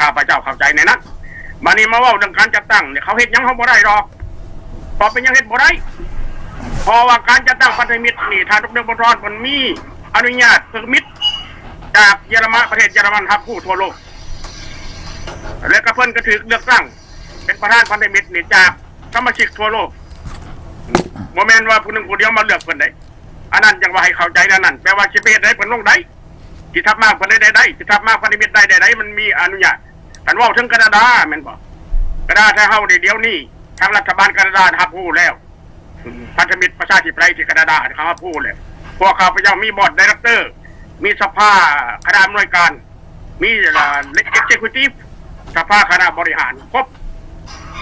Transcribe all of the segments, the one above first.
ຂ້າພະເຈົ້າເຂົ້າໃຈໃນນັ້ນ. ບາດນີ້ມາເວົ້າເລື່ອງການຈັດຕັ້ງນີ້ ເຂົາເຮັດຫຍັງເຮົາບໍ່ໄດ້ດອກ. ເພາະເປັນຫຍັງເຮັດບໍ່ໄດ້? ເພາະວ່າການຈັດຕັ້ງພັນທະມິດນີ້ ທ່ານ ດຣ. ບຸນທອນ ເພິ່ນມີອະນຸຍາດເປີມິດຈາກເຢຍລະມັນ ປະເທດເຢຍລະມັນຮັບຮູ້ທົ່ວໂລກ ແລະກໍເພິ່ນກໍຖືກເລືອກຕັ້ງເປັນປະທານພັນທະມິດນີ້ຈາກສະມາຊິກທົ່ວໂລກ. ບໍ່ແມ່ນວ່າຜູ້ໜຶ່ງຜູ້ດຽວມາເລືອກເພິ່ນໄດ໋. ອັນນັ້ນຈັ່ງວ່າໃຫ້ເຂົ້າໃຈແນວນັ້ນ ແປວ່າຊິໄປເຮັດໃຫ້ເພິ່ນລົງໄດ້ ຊິທັບມ້າງເພິ່ນໄດ້ໃດ ຊິທັບມ້າງພັນທະມິດໄດ້ໃດ ມັນມີອະນຸຍາດ. ຄັນເວົ້າເຖິງການາດາແມ່ນບໍ່? ການາດາ ຖ້າເຮົາໄດ້ດຽວນີ້ ທາງລັດຖະບານການາດາຮັບຮູ້ແລ້ວ ພັນທະມິດປະຊາທິປະໄຕທີ່ການາດາເຂົາຮັບຮູ້ແລ້ວ. ພວກຂ້າພະເຈົ້າມີບອດໄດເຣັກເຕີ ມີສະພາຄະນະອຳນວຍການ ມີ ເອັກເຊັກຄີວຕິຟ ສະພາຄະນະບໍລິຫານຄົບ.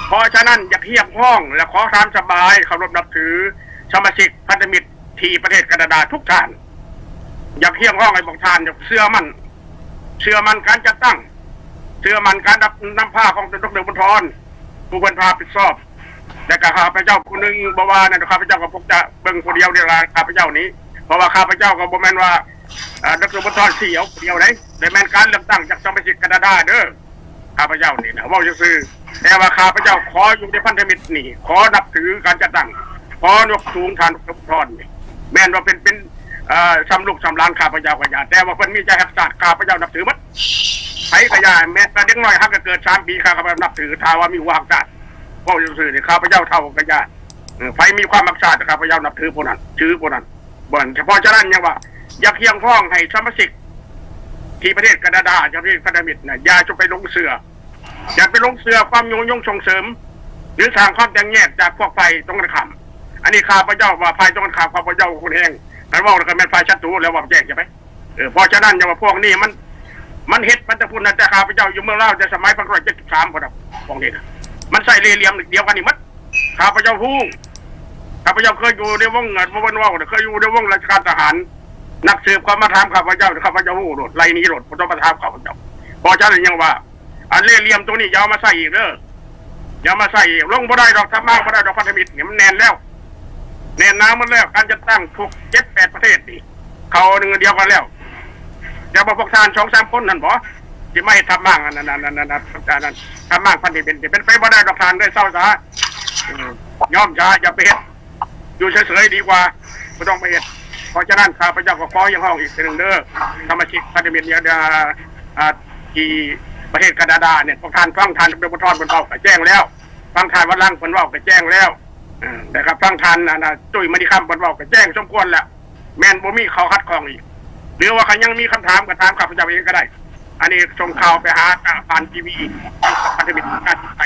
ເພາະສະນັ້ນ ຢາກຮຽກຮ້ອງ ແລະ ຂໍຕາມສະບາຍ ເຄົາລົບນັບຖືສະມາຊິກພັນທະມິດທີ່ປະເທດການາດາທຸກທ່ານ. ຢາກຮຽກຮ້ອງໃຫ້ພວກທ່ານເຊື່ອໝັ້ນ ເຊື່ອໝັ້ນການຈັດຕັ້ງ ເຊື່ອໝັ້ນການນຳພາຂອງ ດຣ. ບຸນທອນ ຜູ້ເພິ່ນຮັບຜິດຊອບ. ແລະກໍຂ້າພະເຈົ້າຜູ້ໜຶ່ງ ບໍ່ວ່ານັ້ນ ຂ້າພະເຈົ້າກໍພວກຈະເບິ່ງຜູ້ດຽວນີ້ລະ ຂ້າພະເຈົ້ານີ້. ເພາະວ່າຂ້າພະເຈົ້າກໍບໍ່ແມ່ນວ່າ ເອີ ດຣ. ບຸນທອນຊີ້ເອົາຜູ້ດຽວໃດ ແຕ່ແມ່ນການເລືອກຕັ້ງຈາກສະມາຊິກການາດາເດີ. ຂ້າພະເຈົ້ານີ້ນະເວົ້າຊື່ໆ ແຕ່ວ່າຂ້າພະເຈົ້າຂໍຢູ່ໃນພັນທະມິດນີ້ ຂໍນັບຖືການຈັດຕັ້ງ ຂໍຍົກສູງທ່ານ ດຣ. ບຸນທອນນີ້ ແມ່ນວ່າເປັນ ເປັນ ເອີ ສ່ຳລູກສ່ຳຫຼານຂ້າພະເຈົ້າກໍຢ່າ ແຕ່ວ່າເພິ່ນມີໃຈຮັກຊາດ ຂ້າພະເຈົ້ານັບຖືໝົດ. ໃຜກໍຢ່າ ແມ່ນແຕ່ເດັກນ້ອຍຫາກະເກີດສາມປີ ຂ້າພະເຈົ້ານັບຖື ຖ້າວ່າມີຄວາມຮັກຊາດ. ເວົ້າຊື່ໆນີ້ ຂ້າພະເຈົ້າເຖົ້າກໍຢ່າ ເອີ ໃຜມີຄວາມຮັກຊາດ ຂ້າພະເຈົ້ານັບຖືຜູ້ນັ້ນ ຖືຜູ້ນັ້ນ. ເພາະສະນັ້ນ ຫຍັງວ່າ ຢາກຮຽກຮ້ອງໃຫ້ສະມາຊິກທີ່ປະເທດການາດາ ຈາກປະເທດພັນທະມິດນະ ຢ່າຈະໄປຫຼົງເຊື່ອ ຢ່າໄປຫຼົງເຊື່ອຄວາມຍຸຍົງສົ່ງເສີມ ຫຼື ສ້າງຄວາມແຕກແຍກຈາກພວກຝ່າຍຕົງກັນຂ້າມ. ອັນນີ້ຂ້າພະເຈົ້າວ່າຝ່າຍຕົງກັນຂ້າມ ຂ້າພະເຈົ້າຮຸນແຮງ ຄັນເວົ້າແລ້ວກໍແມ່ນຝ່າຍສັດຕູແລ້ວ ເວົ້າແຈ້ງຈະໄປ. ເອີ ເພາະສະນັ້ນ ຢ່າວ່າພວກນີ້ມັນ ມັນເຮັດມາແຕ່ພຸ້ນນະ ແຕ່ຂ້າພະເຈົ້າຢູ່ເມືອງລາວ ແຕ່ສະໄໝພັນເກົ້າຮ້ອຍເຈັດສິບສາມພຸ້ນນະ ພວກນີ້ນະ ມັນໃຊ້ເລ່ຫຼ່ຽມດຽວກັນນີ້ໝົດ. ຂ້າພະເຈົ້າຮູ້ ຂ້າພະເຈົ້າເຄີຍຢູ່ໃນວົງ ເອີ ບໍ່ແມ່ນເວົ້າ ເຄີຍຢູ່ໃນວົງລາຊະການທະຫານ ນັກສືບເຂົາມາຖາມຂ້າພະເຈົ້າ ຂ້າພະເຈົ້າຮູ້ໂລດ ໄລ່ໜີໂລດ ບໍ່ຕ້ອງມາຖາມຂ້າພະເຈົ້າ. ເພາະສະນັ້ນ ຫຍັງວ່າ ອັນເລ່ຫຼ່ຽມໂຕນີ້ຢ່າເອົາມາໃຊ້ອີກເດີ ຢ່າມາໃຊ້ອີກ ລົງບໍ່ໄດ້ດອກ ທັບມ້າງບໍ່ໄດ້ດອກ ພັນທະມິດນີ້ມັນແໜ້ນແລ້ວ ແໜ້ນໜາໝົດແລ້ວ. ການຈັດຕັ້ງທຸກເຈັດແປດປະເທດນີ້ ເຂົາໜຶ່ງດຽວກັນແລ້ວ. ແຕ່ວ່າພວກທ່ານສອງສາມຄົນຫັ້ນບໍ ຊິມາເຮັດທັບມ້າງອັນ ອັນ ອັນ ອັນ ອັນ ທັບມ້າງພັນທະມິດນີ້ ເປັນໄປບໍ່ໄດ້ດອກທ່ານເອີຍ ເຊົາຊະ ຍອມຊະ ຢ່າໄປເຮັດ ຢູ່ເສີຍໆດີກວ່າ ບໍ່ຕ້ອງໄປເຮັດ. ເພາະສະນັ້ນ ຂ້າພະເຈົ້າກໍຂໍຮຽກຮ້ອງອີກເທື່ອໜຶ່ງເດີ ສະມາຊິກພັນທະມິດ ທີ່ປະເທດການາດານີ້ ພວກທ່ານຟັງທ່ານ ດຣ. ບຸນທອນ ເພິ່ນເວົ້າກໍແຈ້ງແລ້ວ ຟັງທ່ານວັນລັງເພິ່ນເວົ້າກໍແຈ້ງແລ້ວ ແລະກໍຟັງທ່ານ ອັນ ຕຸ້ຍ ມະນີຄຳ ເພິ່ນເວົ້າກໍແຈ້ງສົມຄວນແລ້ວ ແມ່ນບໍ່ມີເຂົາຂັດຂ້ອງອີກ ຫຼືວ່າຄັນຍັງມີຄຳຖາມກໍຖາມຂ້າພະເຈົ້າເອງກໍໄດ້. ອັນນີ້ສົ່ງຂ່າວໄປຫາຜ່ານທີວີ ພັນທະມິດປະຊາທິປະໄຕ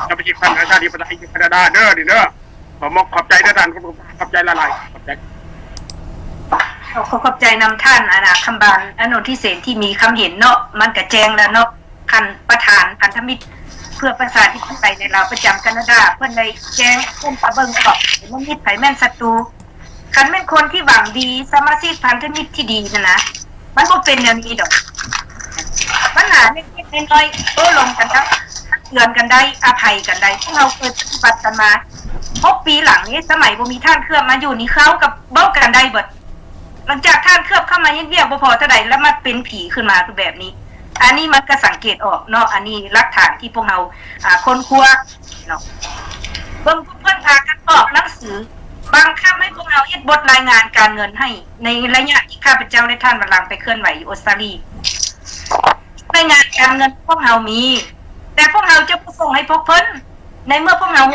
ສະມາຊິກພັນທະມິດປະຊາທິປະໄຕຢູ່ການາດາເດີ ນີ້ເດີ. ຂໍຂອບໃຈເດີທ່ານ ຂອບໃຈຫຼາຍໆ ຂອບໃຈ. ຂໍຂອບໃຈນຳທ່ານ ອັນນະ ຄຳບານ ອະນຸທິເສນ ທີ່ມີຄຳເຫັນເນາະ ມັນກະແຈ້ງແລ້ວເນາະ ຂັ້ນປະທານພັນທະມິດເພື່ອປະຊາທິປະໄຕໃນລາວປະຈຳການາດາ ເພິ່ນໄດ້ແຈ້ງ ເພິ່ນກະເບິ່ງອອກ ໃຜແມ່ນມິດ ໃຜແມ່ນສັດຕູ. ຄັນແມ່ນຄົນທີ່ຫວັງດີ ສະມາຊິກພັນທະມິດທີ່ດີຫັ້ນນະ ມັນບໍ່ເປັນແນວນີ້ດອກ. ບັນຫາເລັກໆນ້ອຍໆ ໂອ້ລົມກັນໄດ້ ຕັກເຕືອນກັນໄດ້ ອະໄພກັນໄດ້. ພວກເຮົາເຄີຍປະຕິບັດກັນມາຫົກປີຫຼັງນີ້ ສະໄໝບໍ່ມີທ່ານເຄືອບມາຢູ່ນີ້ ເຮົາກໍເວົ້າກັນໄດ້ເບິດ. ຫຼັງຈາກທ່ານເຄືອບເຂົ້າມາເຮັດວຽກບໍ່ພໍເທົ່າໃດ ແລ້ວມາເປັນຜີຂຶ້ນມາຄືແບບນີ້. ອັນນີ້ມັນກໍສັງເກດອອກເນາະ ອັນນີ້ຫຼັກຖານທີ່ພວກເຮົາ ອາ ຄົ້ນຄວ້າເນາະ. ເບິ່ງພວກເພິ່ນພາກັນອອກໜັງສື ບັງຄັບໃຫ້ພວກເຮົາເຮັດບົດລາຍງານການເງິນໃຫ້ ໃນໄລຍະທີ່ຂ້າພະເຈົ້າ ແລະ ທ່ານວັນລັງໄປເຄື່ອນໄຫວຢູ່ອົດສະຕາລີ. ລາຍງານການເງິນພວກເຮົາມີ ແຕ່ພວກເຮົາຈະບໍ່ສົ່ງໃຫ້ພວກເພິ່ນ ໃນເມື່ອພວກເຮົາ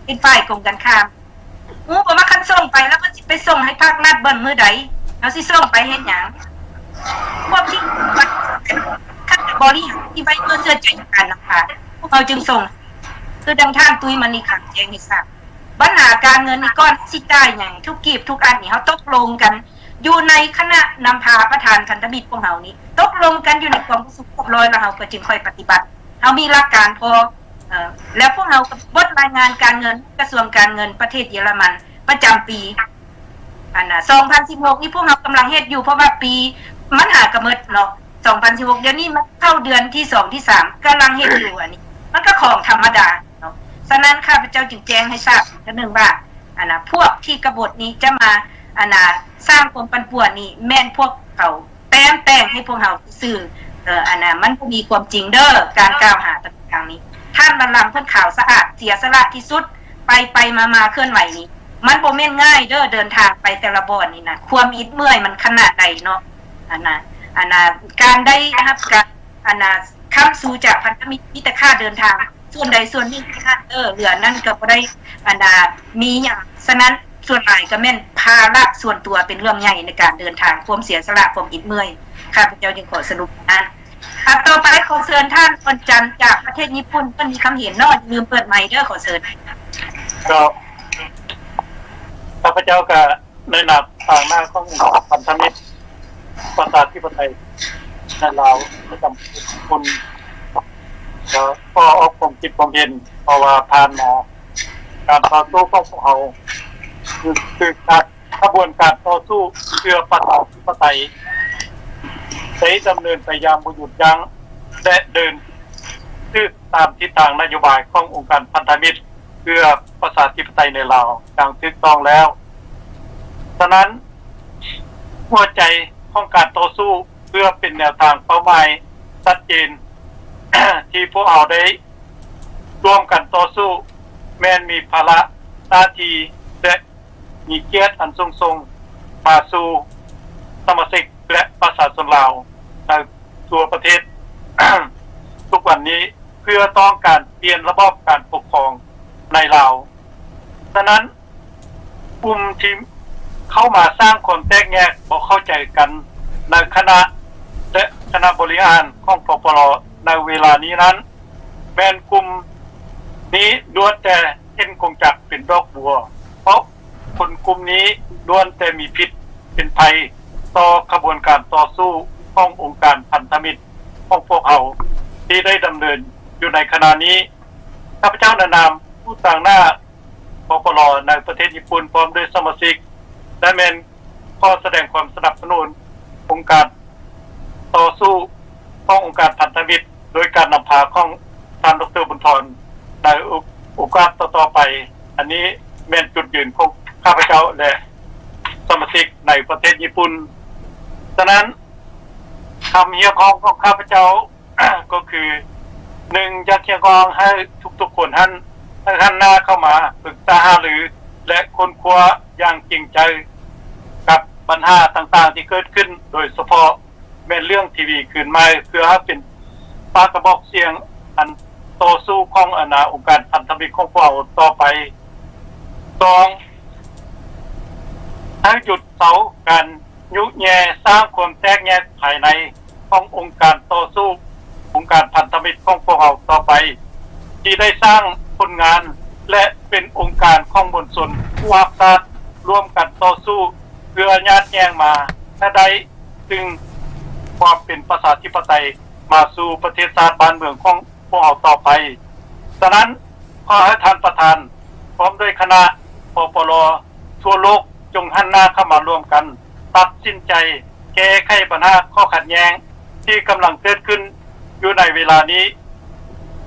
ເປັນຝ່າຍກົງກັນຂ້າມ. ຮູ້ບໍ່ວ່າຄັນສົ່ງໄປແລ້ວເພິ່ນຊິໄປສົ່ງໃຫ້ພາກລັດເບິ່ງມື້ໃດ? ເຮົາຊິສົ່ງໄປເຮັດຫຍັງ? ພວກທີ່ຄັນບໍລິຫານທີ່ໄວ້ເພື່ອເຊື່ອໃຈການນຳພາ ພວກເຮົາຈຶ່ງສົ່ງ. ຄືດັ່ງທ່ານຕຸ້ຍມະນີຄຳແຈ້ງໃຫ້ຊາບ ບັນຫາການເງິນນີ້ ກ່ອນຊິຈ່າຍຫຍັງ ທຸກກີບທຸກອັນນີ້ ເຮົາຕົກລົງກັນຢູ່ໃນຄະນະນຳພາປະທານພັນທະມິດພວກເຮົານີ້ ຕົກລົງກັນຢູ່ໃນກອງປະຊຸມຮຽບຮ້ອຍ ແລ້ວເຮົາກໍຈຶ່ງຄ່ອຍປະຕິບັດ. ເຮົາມີຫຼັກການພໍ ເອີ ແລ້ວພວກເຮົາກໍບົດລາຍງານການເງິນກະຊວງການເງິນປະເທດເຢຍລະມັນປະຈຳປີ ອັນນະ ສອງພັນສິບຫົກນີ້ ພວກເຮົາກຳລັງເຮັດຢູ່ ເພາະວ່າປີມັນຫາກະໝົດເນາະ ສອງພັນສິບຫົກ ດຽວນີ້ມັນເຂົ້າເດືອນທີສອງ ທີສາມ ກຳລັງເຮັດຢູ່. ອັນນີ້ມັນກໍຂອງທຳມະດາເນາະ. ສະນັ້ນ ຂ້າພະເຈົ້າຈຶ່ງແຈ້ງໃຫ້ຊາບອີກເທື່ອໜຶ່ງວ່າ ອັນນະ ພວກທີ່ກະບົດນີ້ຈະມາ ອັນນະ ສ້າງຄວາມປັ່ນປ່ວນນີ້ ແມ່ນພວກເຂົາ ແຕ້ມແຕ່ງໃຫ້ພວກເຮົາຊື່ ເອີ ອັນນ່າ ມັນບໍ່ມີຄວາມຈິງເດີ້ ການກ່າວຫາຕ່າງໆນີ້. ທ່ານວັນລຳ ເພິ່ນຂາວສະອາດ ເສຍສະຫຼະທີ່ສຸດ ໄປໆມາໆເຄື່ອນໄຫວນີ້ ມັນບໍ່ແມ່ນງ່າຍເດີ້ ເດີນທາງໄປແຕ່ລະບ່ອນນີ້ນະ ຄວາມອິດເມື່ອຍມັນຂະໜາດໃດເນາະ. ອັນນ່າ ອັນນ່າ ການໄດ້ຮັບການ ອັນນ່າ ຄ້ຳຊູຈາກພັນທະມິດ ມີແຕ່ຄ່າເດີນທາງ ສ່ວນໃດສ່ວນໜຶ່ງເທົ່ານັ້ນເດີ້ ເຫຼືອນັ້ນກໍບໍ່ໄດ້ ອັນນ່າ ມີຫຍັງ. ສະນັ້ນ ສ່ວນຫຼາຍກໍແມ່ນພາລະສ່ວນຕົວເປັນເລື່ອງໃຫຍ່ໃນການເດີນທາງ ຄວາມເສຍສະຫຼະ ຄວາມອິດເມື່ອຍ. ຂ້າພະເຈົ້າຈຶ່ງຂໍສະຫຼຸບນັ້ນ. ອ່າ ຕໍ່ໄປຂໍເຊີນທ່ານ ອອນຈັນ ຈາກປະເທດຍີ່ປຸ່ນ ເພິ່ນມີຄຳເຫັນເນາະ. ຢ່າລືມເປີດໄມເດີ້ ຂໍເຊີນ. ກໍ ຂ້າພະເຈົ້າກໍໃນນາມທາງໜ້າຂອງພັນທະມິດປະຊາທິປະໄຕໃນລາວ ປະຈຳກຸ່ມ ກໍຂໍອອກຄວາມຄິດຄວາມເຫັນ ເພາະວ່າຜ່ານມາ ການຕໍ່ສູ້ຂອງພວກເຮົາ ຄື ຄືການ ຂະບວນການຕໍ່ສູ້ເພື່ອປະຊາທິປະໄຕ ໄດ້ດຳເນີນໄປຢ່າງບໍ່ຢຸດຢັ້ງ ແລະ ເດີນຖືກຕາມທິດທາງນະໂຍບາຍຂອງອົງການພັນທະມິດເພື່ອປະຊາທິປະໄຕໃນລາວຢ່າງຖືກຕ້ອງແລ້ວ. ສະນັ້ນ, ຫົວໃຈຂອງການຕໍ່ສູ້ເພື່ອເປັນແນວທາງເປົ້າໝາຍຊັດເຈນ ທີ່ພວກເຮົາໄດ້ຮ່ວມກັນຕໍ່ສູ້ ແມ່ນມີພາລະໜ້າທີ່ ແລະ ມີກຽດອັນສູງສົ່ງມາສູ່ສະມາຊິກ ແລະ ປະຊາຊົນລາວໃນທົ່ວປະເທດທຸກວັນນີ້ ເພື່ອຕ້ອງການປ່ຽນລະບອບການປົກຄອງໃນລາວ. ສະນັ້ນ, ກຸ່ມທີ່ເຂົ້າມາສ້າງຄວາມແຕກແຍກບໍ່ເຂົ້າໃຈກັນໃນຄະນະ ແລະ ຄະນະບໍລິຫານຂອງ ປປລ ໃນເວລານີ້ນັ້ນ ແມ່ນກຸ່ມນີ້ລ້ວນແຕ່ເຫັນກົງຈັກເປັນດອກບົວ, ເພາະຄົນກຸ່ມນີ້ລ້ວນແຕ່ມີພິດເປັນໄພຕໍ່ຂະບວນການຕໍ່ສູ້ຂອງອົງການພັນທະມິດຂອງພວກເຮົາທີ່ໄດ້ດຳເນີນຢູ່ໃນຂະນະນີ້. ຂ້າພະເຈົ້າໃນນາມຜູ້ຕາງໜ້າ ປປລ ໃນປະເທດຍີ່ປຸ່ນ ພ້ອມດ້ວຍສະມາຊິກ ແລະ ແມ່ນ ຂໍສະແດງຄວາມສະໜັບສະໜູນອົງການຕໍ່ສູ້ຂອງອົງການພັນທະມິດ ໂດຍການນຳພາຂອງທ່ານ ດຣ. ບຸນທອນ ໃນໂອ ໂອກາດຕໍ່ໆໄປ. ອັນນີ້ແມ່ນຈຸດຢືນຂອງຂ້າພະເຈົ້າ ແລະ ສະມາຊິກໃນປະເທດຍີ່ປຸ່ນ. ສະນັ້ນ, ຄຳຮຽກຮ້ອງຂອງຂ້າພະເຈົ້າ ກໍຄື ໜຶ່ງ ຢາກຮຽກຮ້ອງໃຫ້ທຸກໆຄົນຫັ້ນ ໃຫ້ຫັນໜ້າເຂົ້າມາປຶກສາຫາລື ແລະ ຄົ້ນຄວ້າຢ່າງຈິງໃຈກັບບັນຫາຕ່າງໆທີ່ເກີດຂຶ້ນ, ໂດຍສະເພາະແມ່ນເລື່ອງທີວີຄືນໃໝ່ ເພື່ອໃຫ້ເປັນປາກກະບອກສຽງອັນຕໍ່ສູ້ຂອງ ອັນນ່າ ອົງການພັນທະມິດຂອງພວກເຮົາຕໍ່ໄປ. ສອງ ໃຫ້ຢຸດເຊົາການຍຸແຍ່ສ້າງຄວາມແຕກແຍກພາຍໃນ ຂອງອົງການຕໍ່ສູ້, ອົງການພັນທະມິດຂອງພວກເຮົາຕໍ່ໄປ ທີ່ໄດ້ສ້າງຜົນງານ ແລະ ເປັນອົງການຂອງມວນຊົນຜູ້ຮັກຊາດ ຮ່ວມກັນຕໍ່ສູ້ເພື່ອຍາດແຍ່ງມາໃຫ້ໄດ້ຊຶ່ງຄວາມເປັນປະຊາທິປະໄຕ ມາສູ່ປະເທດຊາດບ້ານເມືອງຂອງພວກເຮົາຕໍ່ໄປ. ສະນັ້ນ, ຂໍໃຫ້ທ່ານປະທານ ພ້ອມດ້ວຍຄະນະ ປປລ ທົ່ວໂລກ ຈົ່ງຫັນໜ້າເຂົ້າມາຮ່ວມກັນ ຕັດສິນໃຈແກ້ໄຂບັນຫາຂໍ້ຂັດແຍ່ງທີ່ກຳລັງເກີດຂຶ້ນຢູ່ໃນເວລານີ້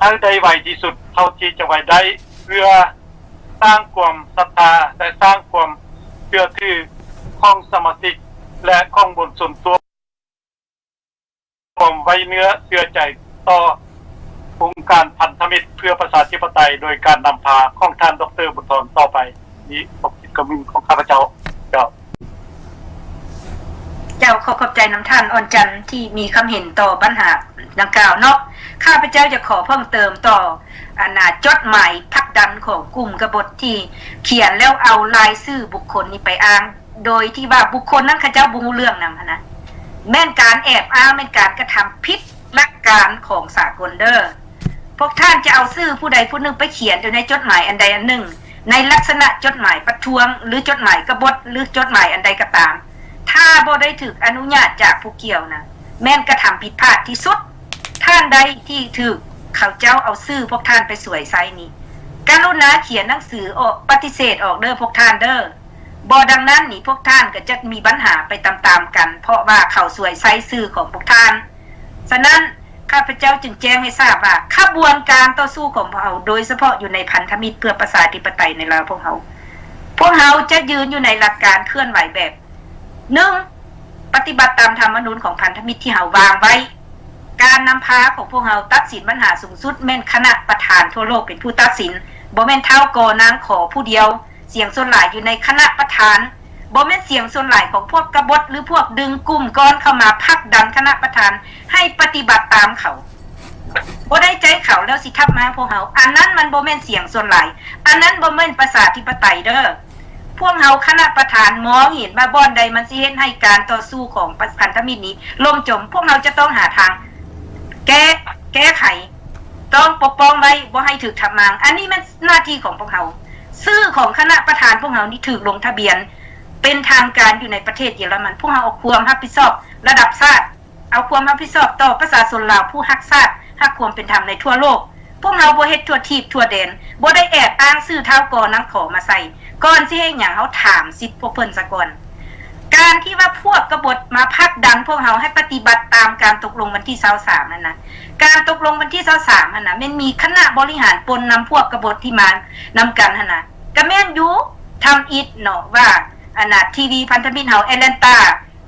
ໃຫ້ໄດ້ໄວທີ່ສຸດເທົ່າທີ່ຈະໄວໄດ້ ເພື່ອສ້າງຄວາມສັດທາ ແລະ ສ້າງຄວາມເຊື່ອຖືຂອງສະມາຊິກ ແລະ ຂອງມວນຊົນທົ່ວ ຄວາມໄວ້ເນື້ອເຊື່ອໃຈຕໍ່ອົງການພັນທະມິດເພື່ອປະຊາທິປະໄຕ ໂດຍການນຳພາຂອງທ່ານ ດຣ. ບຸນທອນ ຕໍ່ໄປ. ນີ້ຄວາມຄິດຄວາມເຫັນຂອງຂ້າພະເຈົ້າ. ເຈົ້າ. ເຈົ້າ, ຂໍຂອບໃຈນຳທ່ານ ອອນຈັນ ທີ່ມີຄຳເຫັນຕໍ່ບັນຫາດັ່ງກ່າວເນາະ. ຂ້າພະເຈົ້າຈະຂໍເພີ່ມເຕີມຕໍ່ ອັນນ່າ ຈົດໝາຍຜັກດັນຂອງກຸ່ມກະບົດທີ່ຂຽນແລ້ວເອົາລາຍຊື່ບຸກຄົນນີ້ໄປອ້າງ ໂດຍທີ່ວ່າບຸກຄົນນັ້ນເຂົາເຈົ້າບໍ່ຮູ້ເລື່ອງນຳຫັ້ນນະ ແມ່ນການແອບອ້າງ, ແມ່ນການກະທຳຜິດຫຼັກການຂອງສາກົນເດີ້. ພວກທ່ານຈະເອົາຊື່ຜູ້ໃດຜູ້ໜຶ່ງໄປຂຽນຢູ່ໃນຈົດໝາຍອັນໃດອັນໜຶ່ງ ໃນລັກສະນະຈົດໝາຍປະທ້ວງ ຫຼື ຈົດໝາຍກະບົດ ຫຼື ຈົດໝາຍອັນໃດກໍຕາມ, ຖ້າບໍ່ໄດ້ຖືກອະນຸຍາດຈາກຜູ້ກ່ຽວນະ ແມ່ນກະທຳຜິດພາດທີ່ສຸດ. ທ່ານໃດທີ່ຖືກເຂົາເຈົ້າເອົາຊື່ພວກທ່ານໄປສວຍໃຊ້ນີ້ ກະລຸນາຂຽນໜັງສືອອກ ປະຕິເສດອອກເດີ້ພວກທ່ານເດີ້. ບໍ່ດັ່ງນັ້ນນີ້ ພວກທ່ານກໍຈະມີບັນຫາໄປຕາມໆກັນ ເພາະວ່າເຂົາສວຍໃຊ້ຊື່ຂອງພວກທ່ານ. ສະນັ້ນ, ຂ້າພະເຈົ້າຈຶ່ງແຈ້ງໃຫ້ຊາບວ່າ ຂະບວນການຕໍ່ສູ້ຂອງພວກເຮົາ, ໂດຍສະເພາະຢູ່ໃນພັນທະມິດເພື່ອປະຊາທິປະໄຕໃນລາວພວກເຮົາ, ພວກເຮົາຈະຢືນຢູ່ໃນຫຼັກການເຄື່ອນໄຫວແບບ ໜຶ່ງ ປະຕິບັດຕາມທຳມະນູນຂອງພັນທະມິດທີ່ເຮົາວາງໄວ້. ການນຳພາຂອງພວກເຮົາຕັດສິນບັນຫາສູງສຸດແມ່ນຄະນະປະທານທົ່ວໂລກເປັນຜູ້ຕັດສິນ, ບໍ່ແມ່ນທ້າວ ກ ນາງ ຂ ຜູ້ດຽວ. ສຽງສ່ວນຫຼາຍຢູ່ໃນຄະນະປະທານ, ບໍ່ແມ່ນສຽງສ່ວນຫຼາຍຂອງພວກກະບົດ ຫຼື ພວກດຶງກຸ່ມກ້ອນເຂົ້າມາຜັກດັນຄະນະປະທານໃຫ້ປະຕິບັດຕາມເຂົາ. ບໍ່ໄດ້ໃຈເຂົາແລ້ວຊິທັບມາພວກເຮົາ, ອັນນັ້ນມັນບໍ່ແມ່ນສຽງສ່ວນຫຼາຍ, ອັນນັ້ນບໍ່ແມ່ນປະຊາທິປະໄຕເດີ້. ພວກເຮົາຄະນະປະທານມອງເຫັນວ່າບ່ອນໃດມັນຊິເຮັດໃຫ້ການຕໍ່ສູ້ຂອງພັນທະມິດນີ້ລົ້ມຈົມ, ພວກເຮົາຈະຕ້ອງຫາທາງແກ້ ແກ້ໄຂ, ຕ້ອງປົກປ້ອງໄວ້ບໍ່ໃຫ້ຖືກທຳລາຍ. ອັນນີ້ແມ່ນໜ້າທີ່ຂອງພວກເຮົາ. ຊື່ຂອງຄະນະປະທານພວກເຮົານີ້ຖືກລົງທະບຽນເປັນທາງການຢູ່ໃນປະເທດເຢຍລະມັນ. ພວກເຮົາເອົາຄວາມຮັບຜິດຊອບລະດັບຊາດ, ເອົາຄວາມຮັບຜິດຊອບຕໍ່ປະຊາຊົນລາວຜູ້ຮັກຊາດ, ຮັກຄວາມເປັນທຳໃນທົ່ວໂລກ. ພວກເຮົາບໍ່ເຮັດທົ່ວທີບທົ່ວແດນ, ບໍ່ໄດ້ແອບອ້າງຊື່ທ້າວ ກ ນາງ ຂ ມາໃສ່. ກ່ອນຊິເຮັດຫຍັງ ເຮົາຖາມສິດພວກເພິ່ນສາກ່ອນ. ການທີ່ວ່າພວກກະບົດມາຜັກດັນພວກເຮົາໃຫ້ປະຕິບັດຕາມການຕົກລົງວັນທີຊາວສາມຫັ້ນນະ, ການຕົກລົງວັນທີຊາວສາມຫັ້ນນະ ແມ່ນມີຄະນະບໍລິຫານປົນນຳພວກກະບົດທີ່ມານຳກັນຫັ້ນນະ, ກະແມ່ນຢູ່ ທຳອິດເນາະ ວ່າ ອັນນະ ທີວີພັນທະມິດເຮົາ ແອດແລນຕາ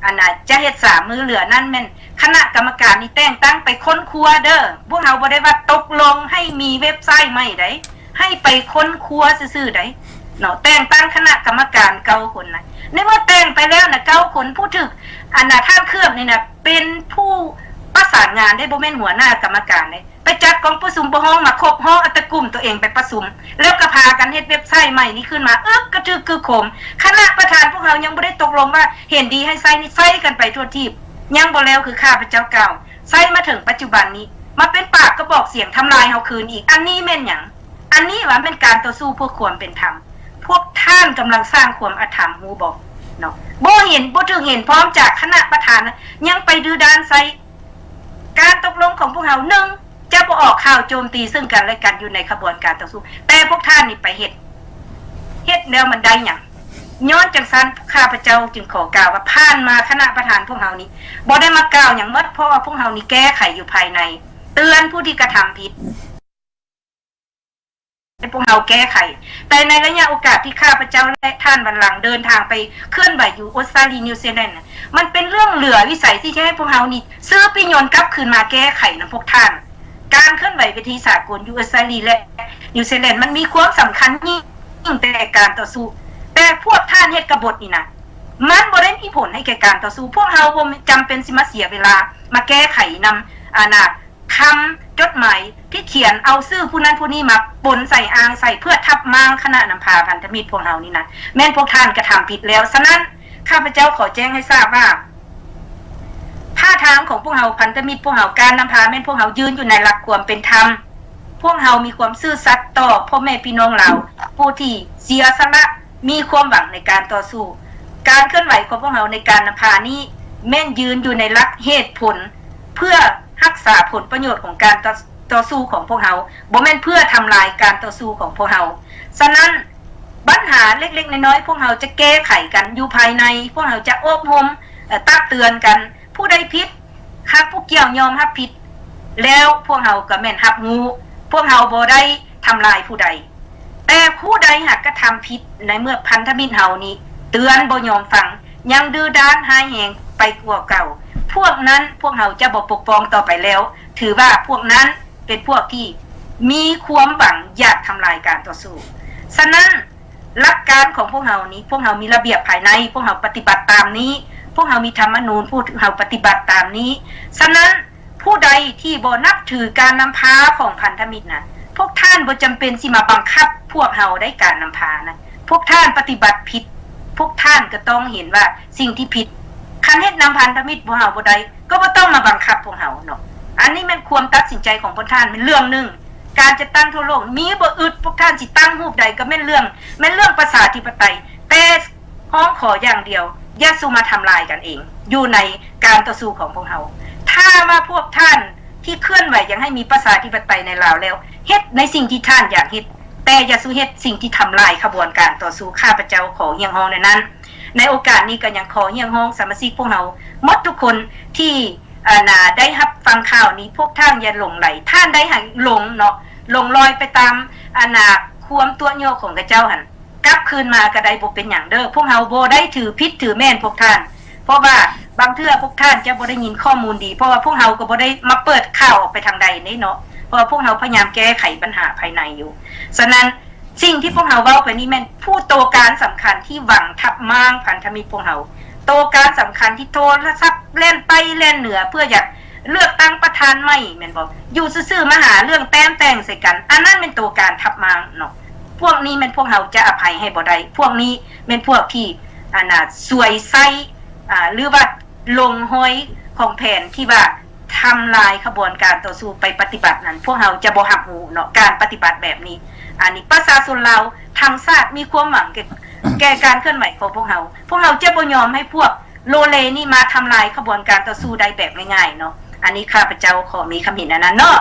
ອັນນະ ຈະເຮັດສາມມື້ເຫຼືອນັ້ນແມ່ນຄະນະກຳມະການນີ້ແຕ່ງຕັ້ງໄປຄົ້ນຄວ້າເດີ້. ພວກເຮົາບໍ່ໄດ້ວ່າຕົກລົງໃຫ້ມີເວັບໄຊໃໝ່ໃດ, ໃຫ້ໄປຄົ້ນຄວ້າຊື່ໆໃດເນາະ, ແຕ່ງຕັ້ງຄະນະກຳມະການເກົ້າຄົນນະ. ໃນເມື່ອແຕ່ງໄປແລ້ວນະ ເກົ້າຄົນ ຜູ້ຖືກ ອັນນະ ທ່ານເຄື່ອງນີ້ນະ ເປັນຜູ້ປະສານງານເດ້, ບໍ່ແມ່ນຫົວໜ້າກຳມະການເດ້. ໄປຈັດກອງປະຊຸມບໍ່ຮ້ອງມາຄົບ ຮ້ອງເອົາແຕ່ກຸ່ມຕົວເອງໄປປະຊຸມ, ແລ້ວກໍພາກັນເຮັດເວັບໄຊໃໝ່ນີ້ຂຶ້ນມາ ອຶກກະທຶກຄຶກໂຄມ. ຄະນະປະທານພວກເຮົາຍັງບໍ່ໄດ້ຕົກລົງວ່າເຫັນດີໃຫ້ໃຊ້ນີ້ ໃຊ້ກັນໄປທົ່ວທີບ. ຍັງບໍ່ແລ້ວ ຄືຂ້າພະເຈົ້າກ່າວ, ໃຊ້ມາເຖິງປັດຈຸບັນນີ້ ມາເປັນປາກກະບອກສຽງທຳລາຍເຮົາຄືນອີກ. ອັນນີ້ແມ່ນຫຍັງ? ອັນນີ້ວ່າແມ່ນການຕໍ່ສູ້ເພື່ອຄວາມເປັນທຳ. ພວກທ່ານກຳລັງສ້າງຄວາມອະທຳ ຮູ້ບໍ່ເນາະ? ບໍ່ເຫັນ ບໍ່ຖືກເຫັນພ້ອມຈາກຄະນະປະທານ, ຍັງໄປດື້ດ້ານໃສ່ ການຕົກລົງຂອງພວກເຮົາ ໜຶ່ງ ຈະບໍ່ອອກຂ່າວໂຈມຕີເຊິ່ງກັນແລະກັນຢູ່ໃນຂະບວນການຕໍ່ສູ້, ແຕ່ພວກທ່ານນີ້ໄປເຮັດ, ເຮັດແລ້ວມັນໄດ້ຫຍັງ? ຍ້ອນຈັ່ງຊັ້ນ ຂ້າພະເຈົ້າຈຶ່ງຂໍກ່າວວ່າ ຜ່ານມາຄະນະປະທານພວກເຮົານີ້ບໍ່ໄດ້ມາກ່າວຫຍັງໝົດ, ເພາະວ່າພວກເຮົານີ້ແກ້ໄຂຢູ່ພາຍໃນ, ເຕືອນຜູ້ທີ່ກະທຳຜິດ ໃຫ້ພວກເຮົາແກ້ໄຂ. ແຕ່ໃນໄລຍະໂອກາດທີ່ຂ້າພະເຈົ້າ ແລະ ທ່ານວັນລັງເດີນທາງໄປເຄື່ອນໄຫວຢູ່ອົດສະຕາລີ ນິວຊີແລນນະ, ມັນເປັນເລື່ອງເຫຼືອວິໄສທີ່ຈະໃຫ້ພວກເຮົານີ້ຊື້ປີ້ຍົນກັບຄືນມາແກ້ໄຂນຳພວກທ່ານ. ການເຄື່ອນໄຫວເວທີສາກົນຢູ່ອົດສະຕາລີ ແລະ ນິວຊີແລນ ມັນມີຄວາມສຳຄັນຍິ່ງແຕ່ການຕໍ່ສູ້, ແຕ່ພວກທ່ານເຮັດກະບົດນີ້ນະ ມັນບໍ່ໄດ້ມີຜົນໃຫ້ແກ່ການຕໍ່ສູ້. ພວກເຮົາບໍ່ຈຳເປັນຊິມາເສຍເວລາມາແກ້ໄຂນຳ ອັນນະ ຄຳຈົດໝາຍທີ່ຂຽນເອົາຊື່ຜູ້ນັ້ນຜູ້ນີ້ມາປົນໃສ່ ອ້າງໃສ່ ເພື່ອທັບມ້າງຄະນະນຳພາພັນທະມິດພວກເຮົານີ້ນະ, ແມ່ນພວກທ່ານກະທຳຜິດແລ້ວ. ສະນັ້ນ ຂ້າພະເຈົ້າຂໍແຈ້ງໃຫ້ຊາບວ່າ ທ່າທາງຂອງພວກເຮົາ ພັນທະມິດພວກເຮົາ ການນຳພາແມ່ນພວກເຮົາຢືນຢູ່ໃນຫຼັກຄວາມເປັນທຳ. ພວກເຮົາມີຄວາມຊື່ສັດຕໍ່ພໍ່ແມ່ພີ່ນ້ອງລາວ ຜູ້ທີ່ເສຍສະຫຼະ ມີຄວາມຫວັງໃນການຕໍ່ສູ້. ການເຄື່ອນໄຫວຂອງພວກເຮົາໃນການນຳພານີ້ ແມ່ນຢືນຢູ່ໃນຫຼັກເຫດຜົນ ເພື່ອຮັກສາຜົນປະໂຫຍດຂອງການຕໍ່ ຕໍ່ສູ້ຂອງພວກເຮົາ, ບໍ່ແມ່ນເພື່ອທຳລາຍການຕໍ່ສູ້ຂອງພວກເຮົາ. ສະນັ້ນ ບັນຫາເລັກໆນ້ອຍໆ ພວກເຮົາຈະແກ້ໄຂກັນຢູ່ພາຍໃນ, ພວກເຮົາຈະອົບຮົມ, ເອີ, ຕັກເຕືອນກັນ. ຜູ້ໃດຜິດ, ຫາກຜູ້ກ່ຽວຍອມຮັບຜິດແລ້ວ, ພວກເຮົາກໍແມ່ນຮັບຮູ້, ພວກເຮົາບໍ່ໄດ້ທຳລາຍຜູ້ໃດ. ແຕ່ຜູ້ໃດຫາກກະທຳຜິດ, ໃນເມື່ອພັນທະມິດເຮົານີ້ເຕືອນບໍ່ຍອມຟັງ, ຍັງດື້ດ້ານຮ້າຍແຮງໄປກວ່າເກົ່າ, ພວກນັ້ນພວກເຮົາຈະບໍ່ປົກປ້ອງຕໍ່ໄປແລ້ວ. ຖືວ່າພວກນັ້ນເປັນພວກທີ່ມີຄວາມຫວັງຢາກທຳລາຍການຕໍ່ສູ້. ສະນັ້ນ ຫຼັກການຂອງພວກເຮົານີ້, ພວກເຮົາມີລະບຽບພາຍໃນ, ພວກເຮົາປະຕິບັດຕາມນີ້, ພວກເຮົາມີທຳມະນູນ, ພວກເຮົາປະຕິບັດຕາມນີ້. ສະນັ້ນ ຜູ້ໃດທີ່ບໍ່ນັບຖືການນຳພາຂອງພັນທະມິດນະ, ພວກທ່ານບໍ່ຈຳເປັນຊິມາບັງຄັບພວກເຮົາໄດ້ ການນຳພານະ. ພວກທ່ານປະຕິບັດຜິດ, ພວກທ່ານກໍຕ້ອງເຫັນວ່າສິ່ງທີ່ຜິດ. ຄັນເຮັດນຳພັນທະມິດພວກເຮົາບໍ່ໄດ້, ກໍບໍ່ຕ້ອງມາບັງຄັບພວກເຮົາເນາະ. ອັນນີ້ແມ່ນຄວາມຕັດສິນໃຈຂອງພວກທ່ານ, ແມ່ນເລື່ອງໜຶ່ງ. ການຈັດຕັ້ງທົ່ວໂລກມີບໍ່ອຶດ, ພວກທ່ານຊິຕັ້ງຮູບໃດກໍແມ່ນເລື່ອງ, ແມ່ນເລື່ອງປະຊາທິປະໄຕ. ແຕ່ ຮ້ອງຂໍຢ່າງດຽວ, ຢ່າສູ່ມາທຳລາຍກັນເອງ ຢູ່ໃນການຕໍ່ສູ້ຂອງພວກເຮົາ. ຖ້າວ່າພວກທ່ານທີ່ເຄື່ອນໄຫວຢາກໃຫ້ມີປະຊາທິປະໄຕໃນລາວແລ້ວ, ເຮັດໃນສິ່ງທີ່ທ່ານຢາກເຮັດ, ແຕ່ຢ່າສູ່ເຮັດສິ່ງທີ່ທຳລາຍຂະບວນການຕໍ່ສູ້. ຂ້າພະເຈົ້າຂໍຮຽກຮ້ອງແນວນັ້ນ. ໃນໂອກາດນີ້ກໍຍັງຂໍຮຽກຮ້ອງສະມາຊິກພວກເຮົາໝົດທຸກຄົນທີ່ ອັນນາ ໄດ້ຮັບຟັງຂ່າວນີ້, ພວກທ່ານຢ່າຫຼົງໄຫຼ. ທ່ານໄດ້ໃຫ້ຫຼົງເນາະ, ຫຼົງລອຍໄປຕາມ ອັນນາ ຄວາມຕົວະຍົວະຂອງເຂົາເຈົ້າຫັ້ນ. ກັບຄືນມາກໍໄດ້ ບໍ່ເປັນຫຍັງເດີ້. ພວກເຮົາບໍ່ໄດ້ຖືຜິດຖືແມ່ນພວກທ່ານ, ເພາະວ່າ ບາງເທື່ອພວກທ່ານຈະບໍ່ໄດ້ຍິນຂໍ້ມູນດີ ເພາະວ່າພວກເຮົາກໍບໍ່ໄດ້ມາເປີດຂ່າວອອກໄປທາງໃດເດ້ເນາະ ເພາະວ່າພວກເຮົາພະຍາຍາມແກ້ໄຂບັນຫາພາຍໃນຢູ່. ສະນັ້ນ ສິ່ງທີ່ພວກເຮົາເວົ້າໄປນີ້ແມ່ນຜູ້ໂຕການສຳຄັນທີ່ຫວັງທັບມ້າງພັນທະມິດພວກເຮົາ, ໂຕການສຳຄັນທີ່ໂທລະສັບແລ່ນໄປແລ່ນເໜືອເພື່ອຢາກເລືອກຕັ້ງປະທານໃໝ່ແມ່ນບໍ່? ຢູ່ຊື່ໆມາຫາເລື່ອງແຕ້ມແຕ່ງໃສ່ກັນ, ອັນນັ້ນແມ່ນໂຕການທັບມ້າງເນາະ. ພວກນີ້ແມ່ນພວກເຮົາຈະອະໄພໃຫ້ບໍ່ໄດ້. ພວກນີ້ແມ່ນພວກທີ່ ອັນນ່າ ສວຍໃຊ້ ອ່າ ຫຼືວ່າລົງຮອຍຂອງແຜນທີ່ວ່າ ທຳລາຍຂະບວນການຕໍ່ສູ້ໄປປະຕິບັດນັ້ນ ພວກເຮົາຈະບໍ່ຮັບຮູ້ເນາະ ການປະຕິບັດແບບນີ້. ອັນນີ້ປະຊາຊົນລາວທັງຊາດມີຄວາມຫວັງແກ່ ແກ່ການເຄື່ອນໄຫວຂອງພວກເຮົາ. ພວກເຮົາຈະບໍ່ຍອມໃຫ້ພວກໂລເລນີ້ມາທຳລາຍຂະບວນການຕໍ່ສູ້ໄດ້ແບບງ່າຍໆເນາະ. ອັນນີ້ຂ້າພະເຈົ້າຂໍມີຄຳເຫັນອັນນັ້ນເນາະ.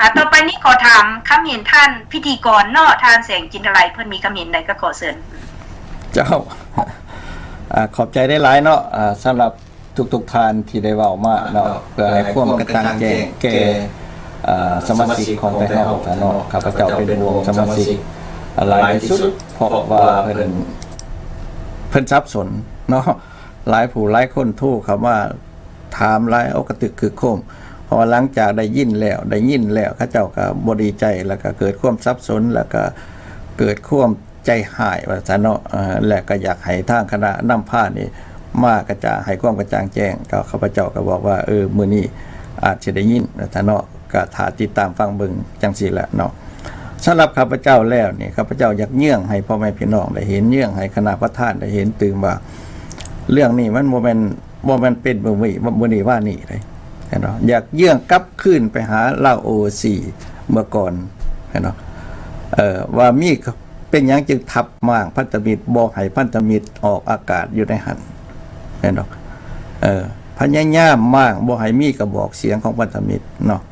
ອາ ຕໍ່ໄປນີ້ຂໍຖາມຄຳເຫັນທ່ານພິທີກອນເນາະ, ທ່ານແສງຈິນດາໄລ ເພິ່ນມີຄຳເຫັນໃດກໍຂໍເຊີນ. ເຈົ້າ ອາ ຂອບໃຈຫຼາຍໆເນາະ ອາ ສຳລັບ ທຸກໆທ່ານທີ່ໄດ້ເວົ້າມາເນາະ ເພື່ອໃຫ້ຄວາມກະຈ່າງແຈ້ງແກ່ ເອີ ສະມາຊິກຂອງໄທເຮົາເນາະ. ຂ້າພະເຈົ້າເປັນຫ່ວງສະມາຊິກຫຼາຍທີ່ສຸດ ເພາະວ່າເພິ່ນ ເພິ່ນສັບສົນເນາະ. ຫຼາຍຜູ້ຫຼາຍຄົນໂທເຂົ້າມາຖາມຫຼາຍ ເອົາກະຕຶກຄຶກໂຄມ ເພາະວ່າຫຼັງຈາກໄດ້ຍິນແລ້ວ ໄດ້ຍິນແລ້ວ ເຂົາເຈົ້າກໍບໍ່ດີໃຈ ແລ້ວກໍເກີດຄວາມສັບສົນ ແລ້ວກໍເກີດຄວາມ ໃຈຮ້າຍວ່າຊັ້ນເນາະ ເອີ ແລະກໍຢາກໃຫ້ທາງຄະນະນຳພານີ້ມາກະຈ່າງ ໃຫ້ຄວາມກະຈ່າງແຈ້ງ. ກໍຂ້າພະເຈົ້າກໍບອກວ່າ ເອີ ມື້ນີ້ອາດຊິໄດ້ຍິນວ່າຊັ້ນເນາະ ກໍຖ້າຕິດຕາມຟັງເບິ່ງຈັ່ງຊີ້ແຫຼະເນາະ. ສຳລັບຂ້າພະເຈົ້າແລ້ວນີ້ ຂ້າພະເຈົ້າຢາກເຍືອງໃຫ້ພໍ່ແມ່ພີ່ນ້ອງໄດ້ເຫັນ ເຍືອງໃຫ້ຄະນະປະທານໄດ້ເຫັນຕື່ມວ່າ ເລື່ອງນີ້ມັນບໍ່ແມ່ນ ບໍ່ແມ່ນເປັນມື້ນີ້ ມື້ນີ້ວານນີ້ເດ້ ເຫັນບໍ່? ຢາກເຍືອງກັບຄືນໄປຫາລາວໂອເວີຊີເມື່ອກ່ອນ ເຫັນບໍ່? ເອີ ວ່າມີ ເປັນຫຍັງຈຶ່ງທັບມ້າງພັນທະມິດ ບໍ່ໃຫ້ພັນທະມິດອອກອາກາດຢູ່ໃນຫັ້ນ ແມ່ນບໍ່? ເອີ ພະຍາຍາມມ້າງບໍ່ໃຫ້ມີກະບອກສຽງຂອງພັນທະມິດເນາະ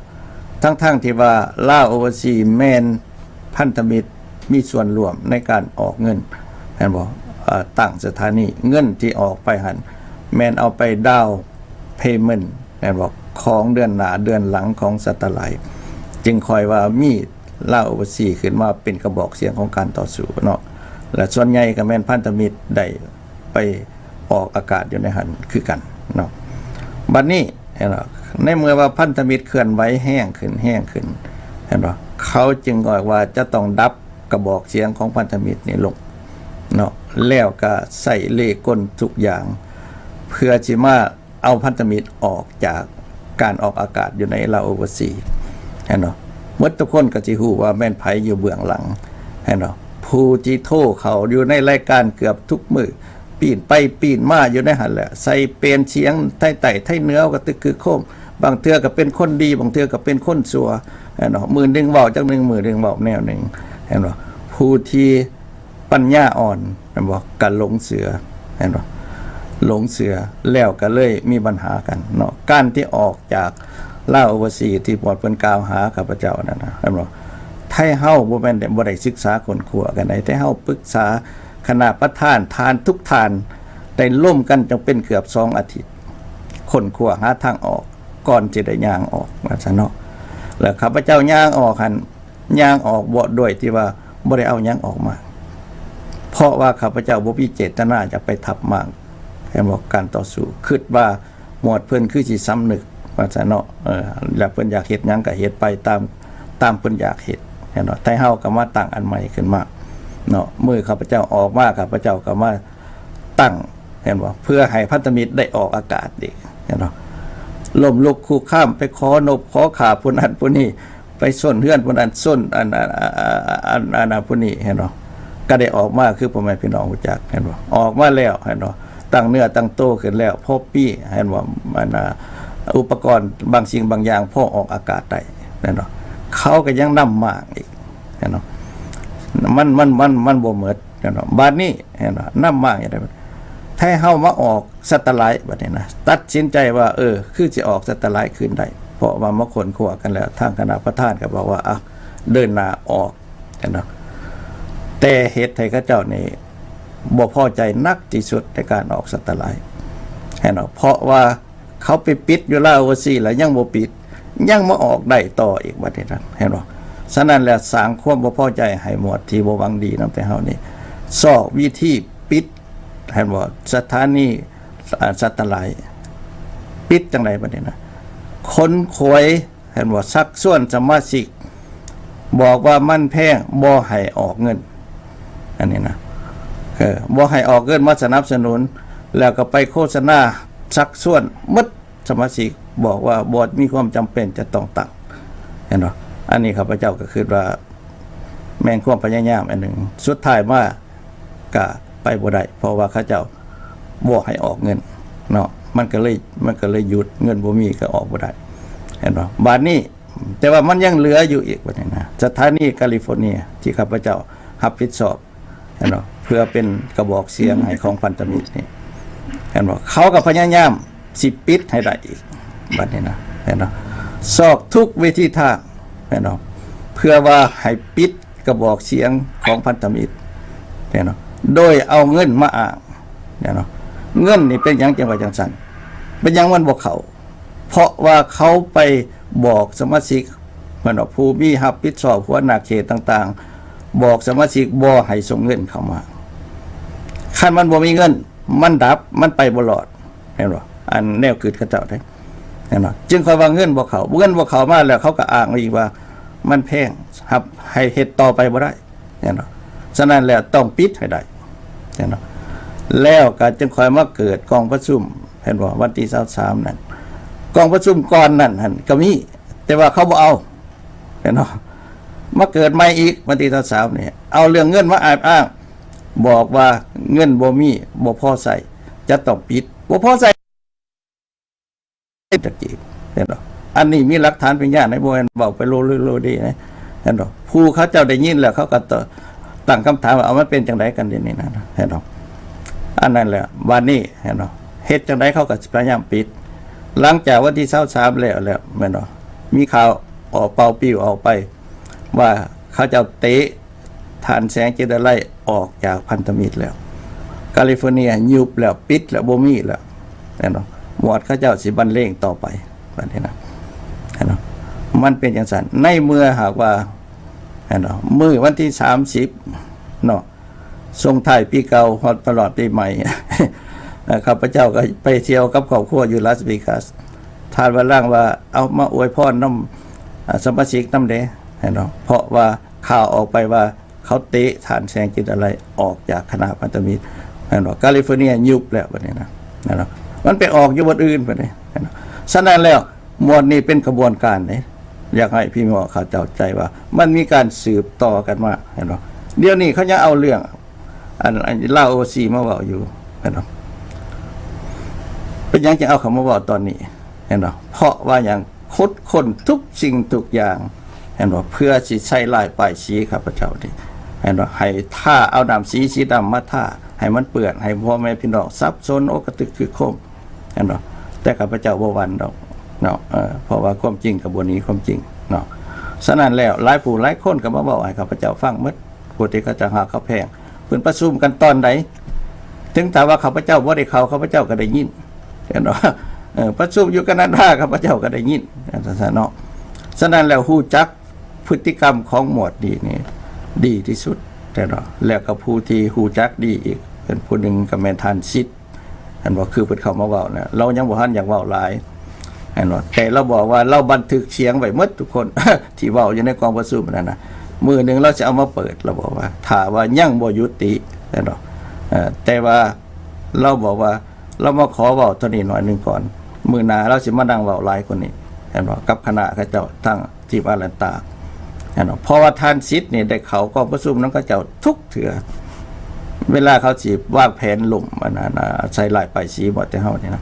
ທັງໆທີ່ວ່າລາວໂອເວີຊີແມ່ນພັນທະມິດມີສ່ວນຮ່ວມໃນການອອກເງິນ ແມ່ນບໍ່? ເອີ ຕັ້ງສະຖານີ ເງິນທີ່ອອກໄປຫັ້ນແມ່ນເອົາໄປດາວເພເມັນ ແມ່ນບໍ່? ຂອງເດືອນໜ້າເດືອນຫຼັງຂອງສາຕະໄລ ຈຶ່ງຄ່ອຍວ່າມີລາວໂອເວີຊີຂຶ້ນມາເປັນກະບອກສຽງຂອງການຕໍ່ສູ້ເນາະ ແລະ ສ່ວນໃຫຍ່ກໍແມ່ນພັນທະມິດໄດ້ໄປອອກອາກາດຢູ່ໃນຫັ້ນຄືກັນເນາະ. ບັດນີ້ ເຫັນບໍ່? ໃນເມື່ອວ່າພັນທະມິດເຄື່ອນໄຫວແຮງຂຶ້ນ ແຮງຂຶ້ນ ເຫັນບໍ່? ເຂົາຈຶ່ງບອກວ່າຈະຕ້ອງດັບກະບອກສຽງຂອງພັນທະມິດນີ້ລົງເນາະ ແລ້ວກໍໃຊ້ເລ່ກົນທຸກຢ່າງ ເພື່ອຊິມາ ເອົາພັນທະມິດອອກຈາກການອອກອາກາດຢູ່ໃນລາວໂອເວີຊີ ເຫັນບໍ່? ໝົດທຸກຄົນກໍຊິຮູ້ວ່າແມ່ນໃຜຢູ່ເບື້ອງຫຼັງ ເຫັນບໍ່? ຜູ້ທີ່ໂທເຂົ້າຢູ່ໃນລາຍການເກືອບທຸກມື້ ປີ້ນໄປປີ້ນມາຢູ່ໃນຫັ້ນແຫຼະ ໃສ່ປ່ຽນສຽງໄທໃຕ້ໄທເໜືອ ກະຕຶກຄຶກໂຄມ ບາງເທື່ອກໍເປັນຄົນດີ ບາງເທື່ອກໍເປັນຄົນຊົ່ວ ເຫັນບໍ່? ມື້ໜຶ່ງເວົ້າຈັ່ງໜຶ່ງ ມື້ໜຶ່ງເວົ້າແນວໜຶ່ງ ເຫັນບໍ່? ຜູ້ທີ່ ປັນຍາອ່ອນ ແມ່ນບໍ່? ກະຫຼົງເຊື່ອ ແມ່ນບໍ່? ຫຼົງເຊື່ອ ແລ້ວກະເລີຍມີບັນຫາກັນເນາະ. ການທີ່ອອກຈາກລາວໂອເວີຊີ ທີ່ພວກເພິ່ນກ່າວຫາຂ້າພະເຈົ້ານັ້ນນະ ແມ່ນບໍ່? ໄທເຮົາບໍ່ແມ່ນ ບໍ່ໄດ້ສຶກສາຄົ້ນຄວ້າກັນໃດ ແຕ່ເຮົາປຶກສາຄະນະປະທານ ທ່ານທຸກທ່ານໄດ້ລົມກັນ ຈັ່ງເປັນເກືອບສອງອາທິດ ຄົ້ນຄວ້າຫາທາງອອກ ກ່ອນຊິໄດ້ຍ່າງອອກ ວ່າຊັ້ນເນາະ. ແລ້ວຂ້າພະເຈົ້າຍ່າງອອກຫັ້ນ ຍ່າງອອກບໍ່ ໂດຍທີ່ວ່າບໍ່ໄດ້ເອົາຫຍັງອອກມາ ເພາະວ່າຂ້າພະເຈົ້າບໍ່ມີເຈດຕະນາຈະໄປທັບມ້າງ ແມ່ນບໍ່? ການຕໍ່ສູ້ ຄິດວ່າໝວດເພິ່ນຄືຊິສຳນຶກ ວ່າຊັ້ນເນາະ. ເອີ ແລ້ວເພິ່ນຢາກເຮັດຫຍັງກໍເຮັດໄປຕາມ ຕາມເພິ່ນຢາກເຮັດ ແມ່ນບໍ່? ໄທເຮົາກໍມາຕັ້ງອັນໃໝ່ຂຶ້ນມາເນາະ. ມື້ຂ້າພະເຈົ້າອອກມາ ຂ້າພະເຈົ້າກໍມາ ຕັ້ງ ເຫັນບໍ່? ເພື່ອໃຫ້ພັນທະມິດໄດ້ອອກອາກາດອີກ ເຫັນບໍ່? ລົ້ມລຸກຄຸກຄານ ໄປຂໍນົບຂໍຂ້າຜູ້ນັ້ນຜູ້ນີ້ ໄປຊົນເຮືອນຜູ້ນັ້ນ ຊົນອັນ ອັນ ອັນ ອັນ ອັນ ອັນຜູ້ນີ້ ເຫັນບໍ່? ກໍໄດ້ອອກມາ ຄືພໍ່ແມ່ພີ່ນ້ອງຮູ້ຈັກ ເຫັນບໍ່? ອອກມາແລ້ວ ເຫັນບໍ່? ຕັ້ງເນື້ອຕັ້ງໂຕຂຶ້ນແລ້ວ ພໍປີ ເຫັນບໍ່? ອັນ ອຸປະກອນບາງສິ່ງບາງຢ່າງພໍອອກອາກາດໄດ້ ເຫັນບໍ່? ເຂົາກໍຍັງນຳມ້າງອີກ ເຫັນບໍ່? ມັນ ມັນ ມັນ ມັນບໍ່ໝົດ ເຫັນບໍ່? ບາດນີ້ ເຫັນບໍ່? ນຳມ້າງຢ່າງໃດ ໄທເຮົາມາອອກສາຕະໄລບາດນີ້ນະ ຕັດສິນໃຈວ່າ ເອີ ຄືຊິອອກສາຕະໄລຄືນໄດ້ ເພາະວ່າມາຄົ້ນຄວ້າກັນແລ້ວ ທາງຄະນະປະທານກໍບອກວ່າ ອ່ະ ເດີນໜ້າອອກ ເຫັນບໍ່? ແຕ່ເຮັດໃຫ້ເຂົາເຈົ້ານີ້ບໍ່ພໍໃຈໜັກທີ່ສຸດໃນການອອກສາຕະໄລ ເຫັນບໍ່? ເພາະວ່າ ເຂົາໄປປິດຢູ່ລາວໂອເວີຊີ ແລ້ວຍັງບໍ່ປິດ ຍັງມາອອກໄດ້ຕໍ່ອີກ ບັດນີ້ນະ ເຫັນບໍ່? ສະນັ້ນແລ້ວ ສ້າງຄວາມບໍ່ພໍໃຈໃຫ້ໝວດທີ່ບໍ່ຫວັງດີນຳແຕ່ເຮົານີ້ ຊອກວິທີປິດ ເຫັນບໍ່? ສະຖານີ ອາ ສາຕະໄລ ປິດຈັ່ງໃດບັດນີ້ນະ? ຂົນຂວາຍ ເຫັນບໍ່? ຊັກຊວນສະມາຊິກ ບອກວ່າມັນແພງ ບໍ່ໃຫ້ອອກເງິນ ອັນນີ້ນະ ເອີ ບໍ່ໃຫ້ອອກເງິນມາສະໜັບສະໜູນ ແລ້ວກໍໄປໂຄສະນາຊັກຊວນໝົດ ສະມາຊິກບອກວ່າບໍ່ມີຄວາມຈຳເປັນຈະຕ້ອງຕັ້ງ ເຫັນບໍ່? ອັນນີ້ຂ້າພະເຈົ້າກໍຄິດວ່າແມ່ນຄວາມພະຍາຍາມອັນໜຶ່ງ ສຸດທ້າຍມາກໍໄປບໍ່ໄດ້ ເພາະວ່າເຂົາເຈົ້າບໍ່ໃຫ້ອອກເງິນເນາະ ມັນກໍເລີຍ ມັນກໍເລີຍຢຸດ ເງິນບໍ່ມີກໍອອກບໍ່ໄດ້ ເຫັນບໍ່? ບາດນີ້ ແຕ່ວ່າມັນຍັງເຫຼືອຢູ່ອີກບັດນີ້ນະ ສະຖານີກາລິຟໍເນຍທີ່ຂ້າພະເຈົ້າຮັບຜິດຊອບ ເຫັນບໍ່? ເພື່ອເປັນກະບອກສຽງໃຫ້ຂອງພັນທະມິດນີ້ ເຫັນບໍ່? ເຂົາກໍພະຍາຍາມຊິປິດໃຫ້ໄດ້ອີກ ບັດນີ້ນະ ເຫັນບໍ່? ຊອກທຸກວິທີທາງ ເຫັນບໍ່? ເພື່ອວ່າໃຫ້ປິດກະບອກສຽງຂອງພັນທະມິດ ເຫັນບໍ່? ໂດຍເອົາເງິນມາອ້າງ ເຫັນບໍ່? ເງິນນີ້ເປັນຫຍັງຈັ່ງວ່າຈັ່ງຊັ້ນ? ເປັນຫຍັງມັນບໍ່ເຂົ້າ? ເພາະວ່າເຂົາໄປບອກສະມາຊິກ ແມ່ນວ່າຜູ້ມີຮັບຜິດຊອບຫົວໜ້າເຂດຕ່າງໆ ບອກສະມາຊິກບໍ່ໃຫ້ສົ່ງເງິນເຂົ້າມາ. ຄັນມັນບໍ່ມີເງິນ ມັນດັບ ມັນໄປບໍ່ລອດ ແມ່ນບໍ່? ອັນແນວຄິດເຂົາເຈົ້າເດ້ ແມ່ນບໍ່? ຈຶ່ງຂ້ອຍວ່າເງິນບໍ່ເຂົ້າ ເງິນບໍ່ເຂົ້າມາແລ້ວ ເຂົາກໍອ້າງອີກວ່າມັນແພງ ຮັບໃຫ້ເຮັດຕໍ່ໄປບໍ່ໄດ້ ແມ່ນບໍ່? ສະນັ້ນແລ້ວຕ້ອງປິດໃຫ້ໄດ້ ແມ່ນບໍ່? ແລ້ວກໍຈຶ່ງຄ່ອຍມາເກີດກອງປະຊຸມ ແມ່ນບໍ່? ວັນທີຊາວສາມນັ້ນ ກອງປະຊຸມກ່ອນນັ້ນຫັ້ນກໍມີ ແຕ່ວ່າເຂົາບໍ່ເອົາ ແມ່ນບໍ່? ມາເກີດໃໝ່ອີກ ວັນທີຊາວສາມນີ້ ເອົາເລື່ອງເງິນມາແອບອ້າງ ບອກວ່າເງິນບໍ່ມີ ບໍ່ພໍໃຊ້ ຈະຕ້ອງປິດ ບໍ່ພໍໃຊ້ ຕະກີ້ ເຫັນບໍ່? ອັນນີ້ມີຫຼັກຖານພະຍານໃດ໋ ບໍ່ແມ່ນເວົ້າໄປໂລເລໂລເດນະ ເຫັນບໍ່? ຜູ້ເຂົາເຈົ້າໄດ້ຍິນແລ້ວ ເຂົາກໍຕ- ຕັ້ງຄຳຖາມວ່າ ເອົາ ມັນເປັນຈັ່ງໃດກັນດຽວນີ້ນະ ເຫັນບໍ່? ອັນນັ້ນແຫຼະ ບາດນີ້ ເຫັນບໍ່? ເຮັດຈັ່ງໃດເຂົາກໍຊິພະຍາຍາມປິດ ຫຼັງຈາກວັນທີຊາວສາມແລ້ວ ແລ້ວ ແມ່ນບໍ່? ມີຂ່າວອອກເປົ່າປິວອອກໄປວ່າ ເຂົາເຈົ້າເຕະ ທ່ານແສງ ຈິນດາໄລ ອອກຈາກພັນທະມິດແລ້ວ ກາລິຟໍເນຍຍຸບແລ້ວ ປິດແລ້ວ ບໍ່ມີແລ້ວ ແມ່ນບໍ່? ໝວດເຂົາເຈົ້າຊິບັນເລງຕໍ່ໄປ ບັດນີ້ນະ ເຫັນບໍ່? ມັນເປັນຈັ່ງຊັ້ນ ໃນເມື່ອຫາກວ່າ ເຫັນບໍ່? ມື້ວັນທີສາມສິບເນາະ ສົ່ງທ້າຍປີເກົ່າ ຮອດຕະຫຼອດປີໃໝ່ ເອີ ຂ້າພະເຈົ້າກໍໄປທ່ຽວກັບຄອບຄົວຢູ່ລາສເວກັສ ທ່ານວາລັງວ່າ ເອົາມາອວຍພອນນຳ ອາ ສະມາຊິກນຳເດ້ ເຫັນບໍ່? ເພາະວ່າຂ່າວອອກໄປວ່າ ເຂົາເຕະທ່ານແສງ ຈິນດາໄລ ອອກຈາກຄະນະພັນທະມິດ ແມ່ນບໍ່? ກາລິຟໍເນຍຍຸບແລ້ວ ບັດນີ້ນະ ແມ່ນບໍ່? ມັນໄປອອກຢູ່ບ່ອນອື່ນ ບັດນີ້ ເຫັນບໍ່? ສະນັ້ນແລ້ວ ໝວດນີ້ເປັນຂະບວນການເດ້ ຢາກໃຫ້ພີ່ນ້ອງເຂົາເຈົ້າໃຈວ່າ ມັນມີການສືບຕໍ່ກັນມາ ເຫັນບໍ່? ດຽວນີ້ເຂົາຍັງເອົາເລື່ອງ ອັນ ອັນລາວໂອຊີມາເວົ້າຢູ່ ເຫັນບໍ່? ເປັນຫຍັງຈຶ່ງເອົາເຂົ້າມາເວົ້າຕອນນີ້ ເຫັນບໍ່? ເພາະວ່າຫຍັງ? ຂຸດຄົ້ນທຸກສິ່ງທຸກຢ່າງ ເຫັນບໍ່? ເພື່ອຊິໃສ່ລາຍປ້າຍສີຂ້າພະເຈົ້ານີ້ ເຫັນບໍ່? ໃຫ້ທາ ເອົານ້ຳສີ ສີດຳມາທາ ໃຫ້ມັນເປື້ອນ ໃຫ້ພໍ່ແມ່ພີ່ນ້ອງສັບສົນ ອົກກະຕຶກຄຶກໂຄມ ເຫັນບໍ່? ແຕ່ຂ້າພະເຈົ້າບໍ່ຫວັ່ນດອກເນາະ ເອີ ເພາະວ່າຄວາມຈິງກໍບໍ່ໜີຄວາມຈິງເນາະ. ສະນັ້ນແລ້ວ ຫຼາຍຜູ້ຫຼາຍຄົນກໍມາເວົ້າໃຫ້ຂ້າພະເຈົ້າຟັງໝົດ ຜູ້ທີ່ເຂົາເຈົ້າຮັກເຂົາແພງ ເພິ່ນປະຊຸມກັນຕອນໃດ ເຖິງຖ້າວ່າຂ້າພະເຈົ້າບໍ່ໄດ້ເຂົ້າ ຂ້າພະເຈົ້າກໍໄດ້ຍິນ ເຫັນບໍ່? ເອີ ປະຊຸມຢູ່ການາດາ ຂ້າພະເຈົ້າກໍໄດ້ຍິນ ຈັ່ງຊັ້ນເນາະ. ສະນັ້ນແລ້ວ ຮູ້ຈັກພຶດຕິກຳຂອງໝວດດີນີ້ດີທີ່ສຸດ ແຕ່ເນາະ ແລ້ວກໍຜູ້ທີ່ຮູ້ຈັກດີອີກເປັນຜູ້ໜຶ່ງກໍແມ່ນທ່ານສິດ ເຫັນບໍ່? ຄືເພິ່ນເຂົ້າມາເວົ້ານະ ລາວຍັງບໍ່ທັນຢາກເວົ້າຫຼາຍ ເຫັນບໍ່? ແຕ່ລາວບອກວ່າລາວບັນທຶກສຽງໄວ້ໝົດທຸກຄົນ ທີ່ເວົ້າຢູ່ໃນກອງປະຊຸມນັ້ນນະ ມື້ໜຶ່ງລາວຊິເອົາມາເປີດ ລາວບອກວ່າ ຖ້າວ່າຍັງບໍ່ຍຸຕິ ເຫັນບໍ່? ເອີ ແຕ່ວ່າລາວບອກວ່າ ລາວມາຂໍເວົ້າເທົ່ານີ້ໜ້ອຍໜຶ່ງກ່ອນ ມື້ໜ້າລາວຊິມານັ່ງເວົ້າຫຼາຍກວ່ານີ້ ເຫັນບໍ່? ກັບຄະນະເຂົາເຈົ້າທັງ ທີ່ວາແລັນຕາ ເຫັນບໍ່? ເພາະວ່າທ່ານສິດນີ້ໄດ້ເຂົ້າກອງປະຊຸມນຳເຂົາເຈົ້າທຸກເທື່ອ ເວລາເຂົາຊິວາງແຜນລົ້ມ ອັນນັ້ນນະ ໃສ່ລາຍປ້າຍສີໝົດແຕ່ເຮົານີ້ນະ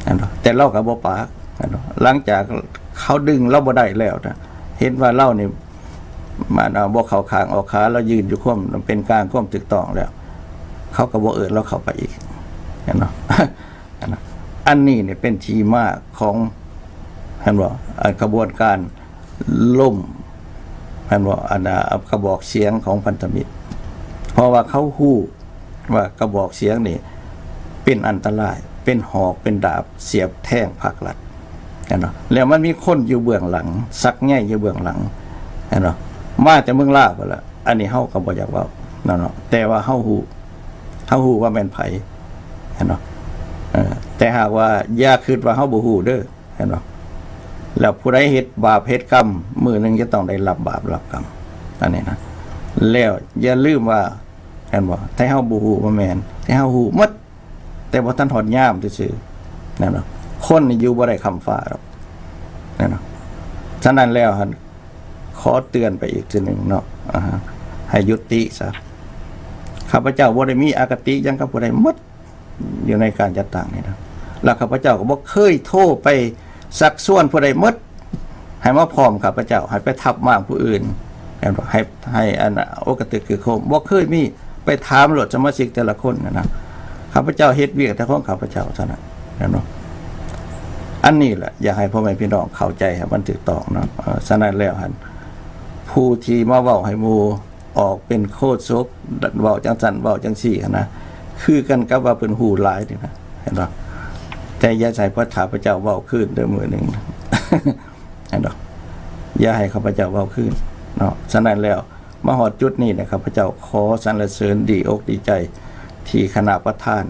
ເຫັນບໍ່? ແຕ່ລາວກໍບໍ່ປາກ ເຫັນບໍ່? ຫຼັງຈາກເຂົາດຶງລາວບໍ່ໄດ້ແລ້ວນະ ເຫັນວ່າລາວນີ້ ມັນເອົາ ບໍ່ເຂົ້າຂ້າງອອກຂາ ລາວຢືນຢູ່ຄວາມເປັນກາງ ຄວາມຖືກຕ້ອງແລ້ວ ເຂົາກໍບໍ່ເອີ້ນລາວເຂົ້າໄປອີກ ເຫັນບໍ່? ອັນນີ້ນີ້ເປັນທີ່ມາຂອງ ເຫັນບໍ່? ອັນຂະບວນການລົ້ມ ເຫັນບໍ່? ອັນ ອາ ກະບອກສຽງຂອງພັນທະມິດ ເພາະວ່າເຂົາຮູ້ວ່າກະບອກສຽງນີ້ເປັນອັນຕະລາຍ ເປັນຫອກ ເປັນດາບ ສຽບແທງພັກລັດ ເຫັນບໍ່? ແລ້ວມັນມີຄົນຢູ່ເບື້ອງຫຼັງ ຊັກໃຍຢູ່ເບື້ອງຫຼັງ ເຫັນບໍ່? ມາແຕ່ເມືອງລາວພຸ້ນລະ ອັນນີ້ເຮົາກໍບໍ່ຢາກເວົ້າເນາະ ແຕ່ວ່າເຮົາຮູ້ ເຮົາຮູ້ວ່າແມ່ນໃຜ ເຫັນບໍ່? ເອີ ແຕ່ຫາກວ່າຢ່າຄິດວ່າເຮົາບໍ່ຮູ້ເດີ ເຫັນບໍ່? ແລ້ວຜູ້ໃດເຮັດບາບເຮັດກຳ ມື້ໜຶ່ງຈະຕ້ອງໄດ້ຮັບບາບຮັບກຳ ອັນນີ້ນະ. ແລ້ວຢ່າລືມວ່າ ເຫັນບໍ່? ແຕ່ເຮົາບໍ່ຮູ້ບໍ່ແມ່ນ ແຕ່ເຮົາຮູ້ໝົດ ແຕ່ບໍ່ທັນຮອດຍາມຊື່ໆ ແມ່ນບໍ່? ຄົນນີ້ຢູ່ບໍ່ໄດ້ຄ້ຳຟ້າດອກ ແມ່ນບໍ່? ສະນັ້ນແລ້ວຫັ້ນ ຂໍເຕືອນໄປອີກເທື່ອໜຶ່ງເນາະ ອາ ໃຫ້ຍຸຕິຊະ. ຂ້າພະເຈົ້າບໍ່ໄດ້ມີອະຄະຕິຫຍັງກັບຜູ້ໃດໝົດ ຢູ່ໃນການຈັດຕັ້ງນີ້ນະ ແລ້ວຂ້າພະເຈົ້າກໍບໍ່ເຄີຍໂທໄປຊັກຊວນຜູ້ໃດໝົດ ໃຫ້ມາພ້ອມຂ້າພະເຈົ້າ ໃຫ້ໄປທັບມ້າງຜູ້ອື່ນ ໃຫ້ ໃຫ້ອັນໂອກະຕຶກຄືໂຄມ ບໍ່ເຄີຍມີ ໄປຖາມໂລດສະມາຊິກແຕ່ລະຄົນນະ ຂ້າພະເຈົ້າເຮັດວຽກແຕ່ຂອງຂ້າພະເຈົ້າເທົ່ານັ້ນ ແມ່ນບໍ່? ອັນນີ້ແຫຼະ ຢາກໃຫ້ພໍ່ແມ່ພີ່ນ້ອງເຂົ້າໃຈໃຫ້ມັນຖືກຕ້ອງເນາະ. ເອີ ສະນັ້ນແລ້ວຫັ້ນ ຜູ້ທີ່ມາເວົ້າໃຫ້ໝູ່ອອກເປັນໂຄສົກ ເວົ້າຈັ່ງຊັ້ນເວົ້າຈັ່ງຊີ້ຫັ້ນນະ ຄືກັນກັບວ່າເພິ່ນຮູ້ຫຼາຍນີ້ນະ ເຫັນບໍ່? ແຕ່ຢ່າໃຫ້ພວກຂ້າພະເຈົ້າເວົ້າຄືນເດີມື້ໜຶ່ງ ເຫັນບໍ່? ຢ່າໃຫ້ຂ້າພະເຈົ້າເວົ້າຄືນເນາະ. ສະນັ້ນແລ້ວ ມາຮອດຈຸດນີ້ນະ ຂ້າພະເຈົ້າຂໍສັນລະເສີນດີອົກດີໃຈ ທີ່ຄະນະປະທານ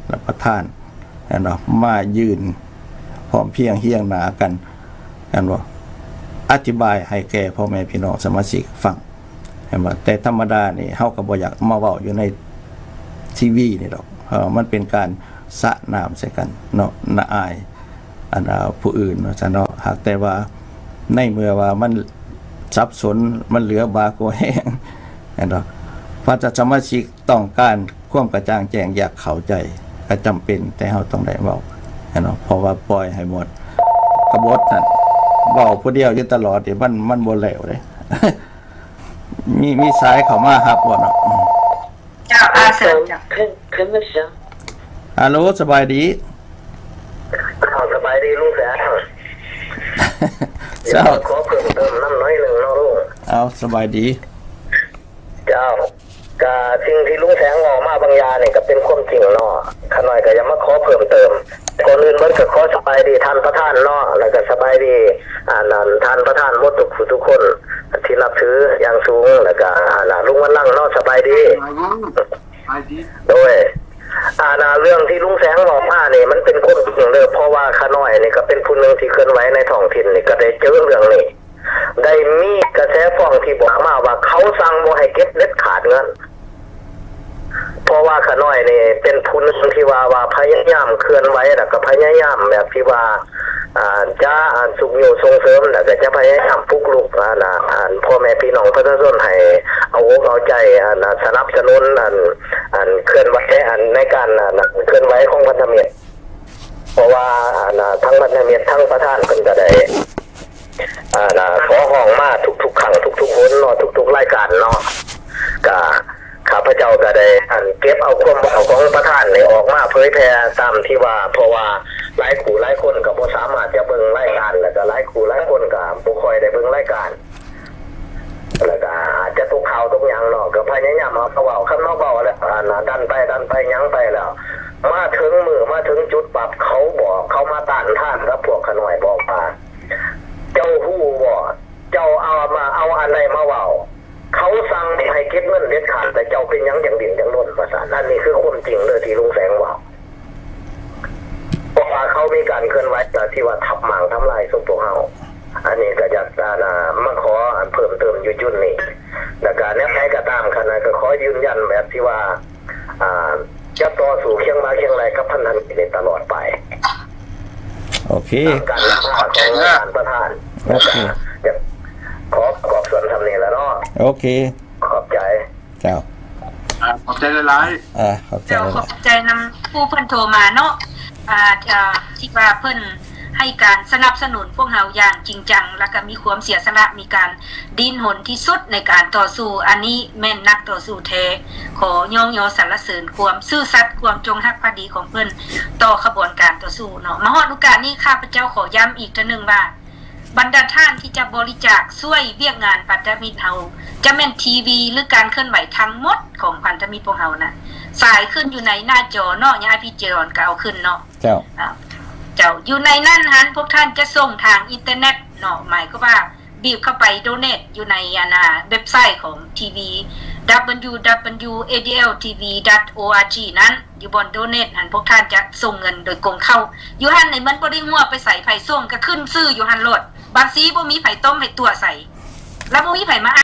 ແລະ ປະທານ ແມ່ນບໍ່ ມາຢືນພ້ອມພຽງຮຽງໜ້າກັນ ແມ່ນບໍ່ ອະທິບາຍໃຫ້ແກ່ພໍ່ແມ່ພີ່ນ້ອງສະມາຊິກຟັງ ແມ່ນບໍ່? ແຕ່ທຳມະດານີ້ເຮົາກໍບໍ່ຢາກມາເວົ້າຢູ່ໃນທີວີນີ້ດອກ ເພາະມັນເປັນການສະນ້ຳໃສ່ກັນເນາະ ນະອາຍ ອັນ ອາ ຜູ້ອື່ນວ່າຊັ້ນເນາະ. ຫາກແຕ່ວ່າໃນເມື່ອວ່າມັນສັບສົນ ມັນເຫຼືອບາກວ່າແຮງ ແມ່ນບໍ່? ຖ້າສະມາຊິກຕ້ອງການຄວາມກະຈ່າງແຈ້ງ ຢາກເຂົ້າໃຈ ກໍຈຳເປັນ ແຕ່ເຮົາຕ້ອງໄດ້ເວົ້າ ແມ່ນບໍ່? ເພາະວ່າປ່ອຍໃຫ້ໝົດກະບົດນັ້ນ ເວົ້າຜູ້ດຽວຢູ່ຕະຫຼອດນີ້ ມັນ ມັນບໍ່ແລ້ວເດ້. ມີ ມີສາຍເຂົ້າມາຮັບບໍ່ເນາະ? ເຈົ້າ ອາເຊີນເຈົ້າ. ຮາໂລ ສະບາຍດີ. ເຈົ້າ ສະບາຍດີລຸງແສງ. ເຈົ້າ ຂໍເພີ່ມເຕີມນຳໜ້ອຍໜຶ່ງເນາະລຸງ. ເອົາ ສະບາຍດີ. ເຈົ້າ ກະສິ່ງທີ່ລຸງແສງເວົ້າມາບາງຢ່າງນີ້ກະເປັນຄວາມຈິງເນາະ. ຂ້ານ້ອຍກະຢາກມາຂໍເພີ່ມເຕີມ. ກ່ອນອື່ນເບິດກະຂໍສະບາຍດີທ່ານປະທານເນາະ ແລ້ວກະສະບາຍດີ ອັນ ອັນ ທ່ານປະທານໝົດທຸກຜູ້ທຸກຄົນທີ່ນັບຖືຢ່າງສູງ ແລ້ວກະ ອັນ ລຸງວັນລັງເນາະ ສະບາຍດີ. ໂດຍ ອັນ ເລື່ອງທີ່ລຸງແສງເວົ້າມານີ້ມັນເປັນຄວາມຈິງເດີ ເພາະວ່າຂ້ານ້ອຍນີ້ກະເປັນຜູ້ໜຶ່ງທີ່ເຄື່ອນໄຫວໃນທ້ອງຖິ່ນນີ້ ກະໄດ້ເຈີເລື່ອງນີ້ ໄດ້ມີກະແສຟ້ອງທີ່ບອກມາວ່າເຂົາສັ່ງບໍ່ໃຫ້ເກັບເດັດຂາດເງິນ. ເພາະວ່າຂ້ານ້ອຍນີ້ເປັນຜູ້ໜຶ່ງທີ່ວ່າ ວ່າພະຍາຍາມເຄື່ອນໄຫວ ແລ້ວກະພະຍາຍາມແບບທີ່ວ່າ ອ່າ ຈະ ອ່າ ຊຸກຍູ້ສົ່ງເສີມ ແລ້ວກະຈະພະຍາຍາມປຸກລຸກ ອັນ ອັນ ພໍ່ແມ່ພີ່ນ້ອງປະຊາຊົນໃຫ້ເອົາອົກເອົາໃຈ ອັນ ສະໜັບສະໜູນ ອັນ ອັນ ເຄື່ອນໄຫວ ອັນ ໃນການ ອັນ ເຄື່ອນໄຫວຂອງພັນທະມິດ. ເພາະວ່າ ອັນ ທາງພັນທະມິດ ທາງປະທານເພິ່ນກະໄດ້ ອັນ ຂໍຮ້ອງມາທຸກໆຄັ້ງ ທຸກໆຫົນເນາະ ທຸກໆລາຍການເນາະ ກະ ຂ້າພະເຈົ້າກະໄດ້ ອັນ ເກັບເອົາຄວາມເວົ້າຂອງປະທານນີ້ອອກມາເຜີຍແຜ່ຕາມທີ່ວ່າ ເພາະວ່າຫຼາຍຄູ່ຫຼາຍຄົນກະບໍ່ສາມາດຈະເບິ່ງລາຍການ ແລ້ວກະຫຼາຍຄູ່ຫຼາຍຄົນກະບໍ່ຄ່ອຍໄດ້ເບິ່ງລາຍການ ແລ້ວກະອາດຈະຕົກຂ່າວຕົກຫຍັງເນາະ ກະພະຍາຍາມເອົາມາເວົ້າ ຄັນມາເວົ້າແລ້ວ ອັນ ດັນໄປດັນໄປຫຍັງໄປແລ້ວ ມາເຖິງມື້ມາເຖິງຈຸດປັບ ເຂົາບອກ ເຂົາມາຕ້ານທານກັບພວກຂ້ານ້ອຍ ບອກວ່າ ເຈົ້າຮູ້ບໍ່ ເຈົ້າເອົາມາ ເອົາອັນໃດມາເວົ້າ ເຂົາສັ່ງບໍ່ໃຫ້ເກັບເງິນເດັດຂາດ ແຕ່ເຈົ້າເປັນຫຍັງຈັ່ງດີ້ນຈັ່ງລົນ ວ່າຊັ້ນ. ອັນນີ້ຄືຄວາມຈິງເດີທີ່ລຸງແສງເວົ້າ ເພາະວ່າເຂົາມີການເຄື່ອນໄຫວທີ່ວ່າທັບມ້າງທຳລາຍສົມພວກເຮົາ. ອັນນີ້ກະຢາກ ອັນ ມາຂໍ ອັນ ເພີ່ມເຕີມຢູ່ຈຸດນີ້ ແລ້ວກະແນວໃດກະຕາມ ຂ້ານ້ອຍກະຂໍຢືນຢັນແບບທີ່ວ່າ ອ່າ ຈະຕໍ່ສູ້ຄຽງບ່າຄຽງໄຫຼ່ກັບພັນທະມິດນີ້ຕະຫຼອດໄປ. ໂອເຄ ຕາມການນຳພາຂອງທ່ານປະທານ. ໂອເຄ ຢາກຂໍປະກອບສ່ວນສ່ຳນີ້ລະເນາະ. ໂອເຄ ຂອບໃຈ. ເຈົ້າ ອ່າ ຂອບໃຈຫຼາຍໆ. ອ່າ ຂອບໃຈ ເຈົ້າ ຫຼາຍໆ ຂອບໃຈນຳຜູ້ເພິ່ນໂທມາເນາະ ອ່າ ທີ່ວ່າເພິ່ນໃຫ້ການສະໜັບສະໜູນພວກເຮົາຢ່າງຈິງຈັງ ແລະກະມີຄວາມເສຍສະຫຼະ ມີການ ດີ້ນຮົນທີ່ສຸດໃນການຕໍ່ສູ້. ອັນນີ້ແມ່ນນັກຕໍ່ສູ້ແທ້. ຂໍຍ້ອງຍໍສັນລະເສີນຄວາມຊື່ສັດ ຄວາມຈົງຮັກພັກດີຂອງເພິ່ນຕໍ່ຂະບວນການຕໍ່ສູ້ເນາະ. ມາຮອດໂອກາດນີ້ ຂ້າພະເຈົ້າຂໍຢ້ຳອີກເທື່ອໜຶ່ງວ່າ ບັນດາທ່ານທີ່ຈະບໍລິຈາກຊ່ວຍວຽກງານພັນທະມິດເຮົາ ຈະແມ່ນທີວີ ຫຼື ການເຄື່ອນໄຫວທັງໝົດຂອງພັນທະມິດພວກເຮົານະ ສາຍຂຶ້ນຢູ່ໃນໜ້າຈໍເນາະ. ຍາຍພີ່ເຈີອອນກະເອົາຂຶ້ນເນາະ. ເຈົ້າ ເຈົ້າ ຢູ່ໃນນັ້ນຫັ້ນ ພວກທ່ານຈະສົ່ງທາງອິນເຕີເນັດເນາະ ໝາຍຄວາມວ່າ ບີບເຂົ້າໄປໂດເນດຢູ່ໃນ ອັນນ່າ ເວັບໄຊຂອງທີວີ www.adltv.org ນັ້ນ ຢູ່ບ່ອນ donate ຫັ້ນ ພວກທ່ານຈະສົ່ງເງິນໂດຍກົງເຂົ້າຢູ່ຫັ້ນນີ້ ມັນບໍ່ໄດ້ຮົ່ວໄປໃສ ໃຜສົ່ງກໍຂຶ້ນຊື່ຢູ່ຫັ້ນໂລດ ບັນຊີບໍ່ມີໃຜຕົ້ມໃຜຕົວະໃສ່ ແລ້ວບໍ່ມີໃຜມາ